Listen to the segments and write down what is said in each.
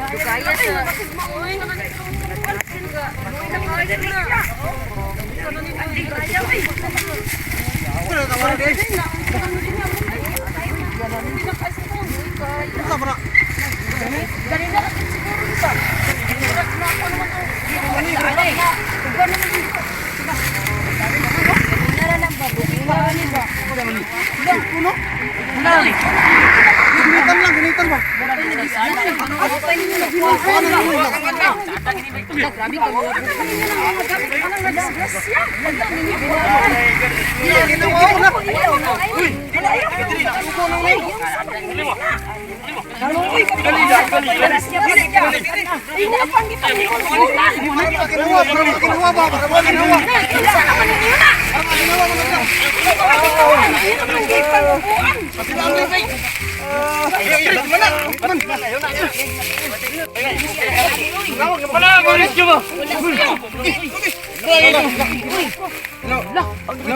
Kaya sa. Gunitan lang, gunitan ba? Kinuha, kinuha ba? Kinuha.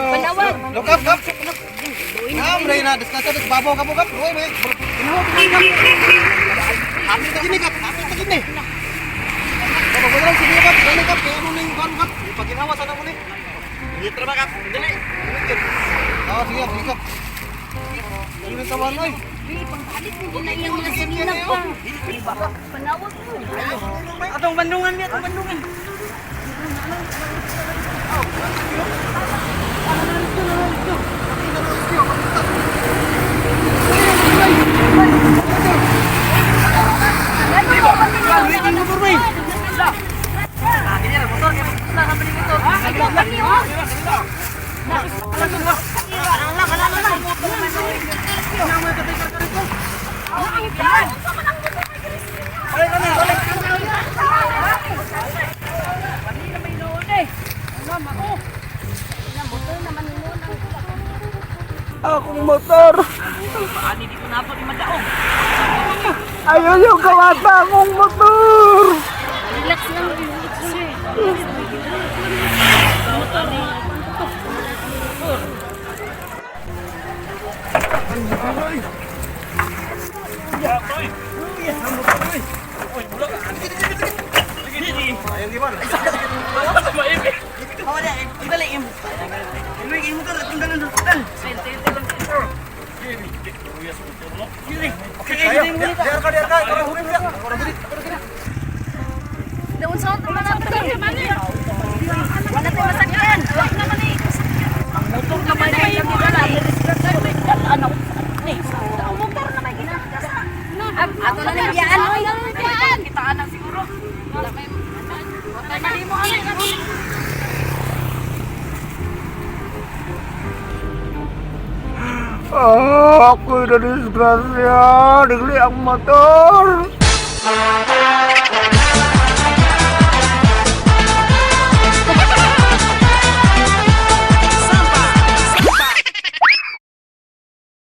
Panawag. Look up, up. Nam, ray na, discuss sa babaw ka po kap. Uy, may. Kinuha, kinuha. Apit na gini kap, apit na gini. Kapag wala lang sige kap, dali kap, kaya mo na yung kap. Pag ginawa sana mo ni. Dito ba kap? Dali. Ah, sige, sige kap. Dali na tawan oy. Hindi na iyang mga sinina pa. Panawag mo. Atong bandungan niya, atong bandungan. Akong motor. Ayaw yung kawata akong motor. Relax lang. Relax lang. Doon sa otro man ato. Wala tayo masakyan. Wala naman eh. Ang motor na may Ano? Ang motor na may ginagasa. Ato na lang biyaan. Kitaan na siguro. Wala may mali mo ano. Ah, ako'y na-disgrasya. Nagli ang motor.